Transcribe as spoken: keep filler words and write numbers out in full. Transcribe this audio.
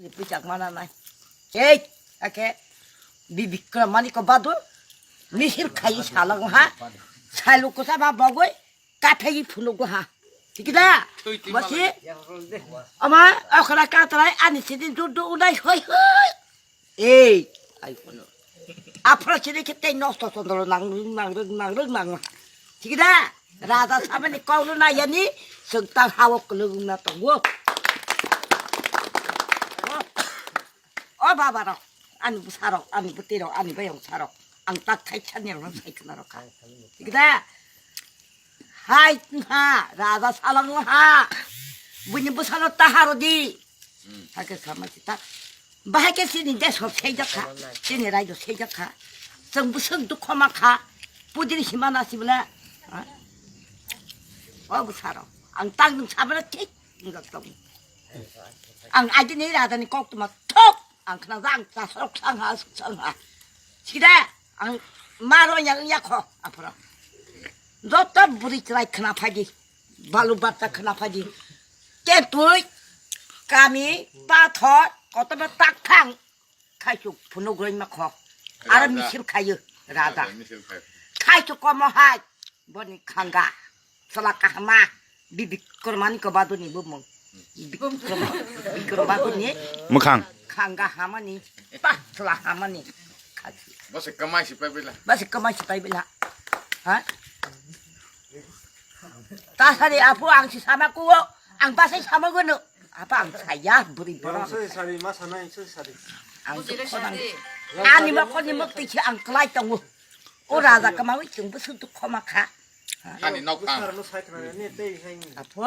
Pijak mana nai. Ei, ake, bibik kra mani ko badu, misil khai salang ha, sailu kusa ba bagoi, kathai phunu go ha. Thik da? Basi, ama, okra katrai, ani sidi dudu unai hoi hoi. Ei, ai phunu. Aphra sidi kete nosto sondro nang, nang, nang, nang, nang. Thik da? Raja samani kok no nai yani, sengtang hawo kulung na tongo. O baba rok, ani bwsa rok, ani bwtwi rok, ani bayong sa rok, ang tak thai chani rok sai khna rok kha. Thik da? Hai ha, raja salang ha. Buini bwsa no taharo di. Hake sama kita. Bahai ke sini desh hor sei jakha, sini rajo sei jakha. Chwng bwswk dukho ma kha. Pudin hima na sibla. O bwsa rok. Ang tang nung sabra thik. Ang aji ni raja ni kok tuma thok. Ang khna jang ta sok sang ha, sok sang ha. Sida ang maro yang yakho aphra. Joto buri chwrai khna phaji. Balu batta khna phaji. Tentui kami pathor kotoba tak thang. Khaisuk phunuk roi ma kho. Aro misil khayo raja. Khaisuk komo hai. Boni khanga. Sala kahma. Bibik kormani ko baduni bumung. Bikrom, bikrom baduni. Mukhang. Khanga hamani. Pah sala hamani. Basi kamai si pai bila. Basi kamai si pai bila. Ha? Tasari apu ang si sama kuo. Ang basai sama gono. Apa ang saya buri borok. Sari sari ma sana sari sari. Ang ani ma koni mukti si ang kelai tongo. O raja kamawi chwng bwswk dukho ma kha. Ani nok ang. Apo.